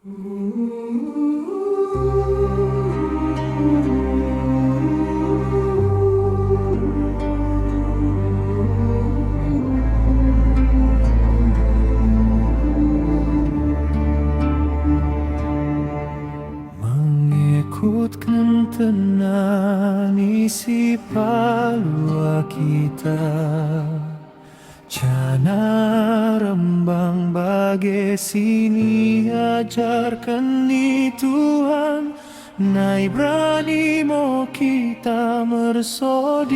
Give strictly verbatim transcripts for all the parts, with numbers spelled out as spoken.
Mengekutken tenani sipalua kita. Janah rembang bage siniajarken ni Tuhan, nai berani mo kita mersodip.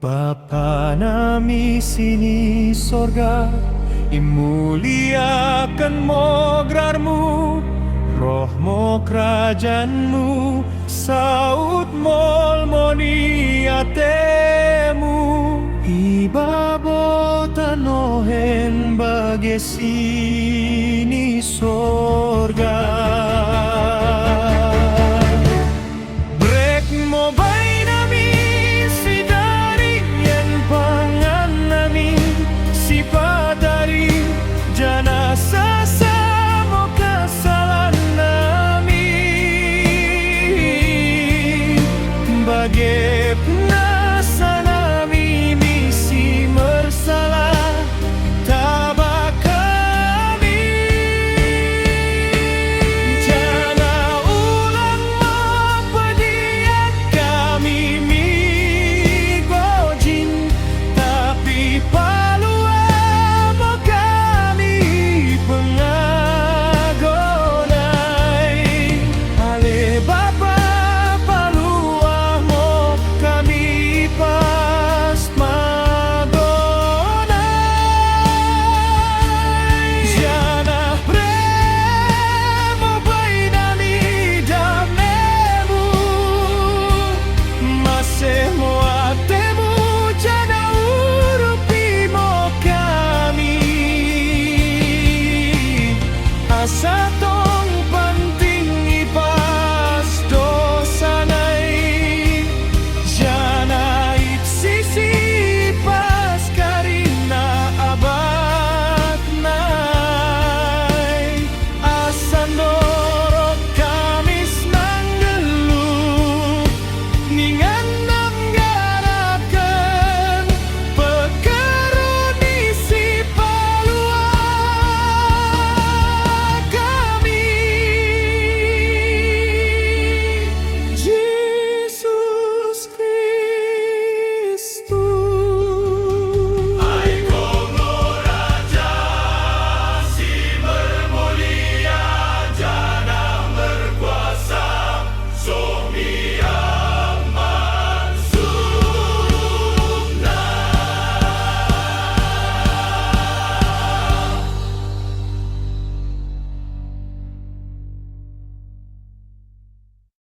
Bapa nami sini sorga, imuliaken mo gerarmu, roh mo kerajaenmu, saut mo lmo ni atemu, i babo tanoh en bage sini sorga.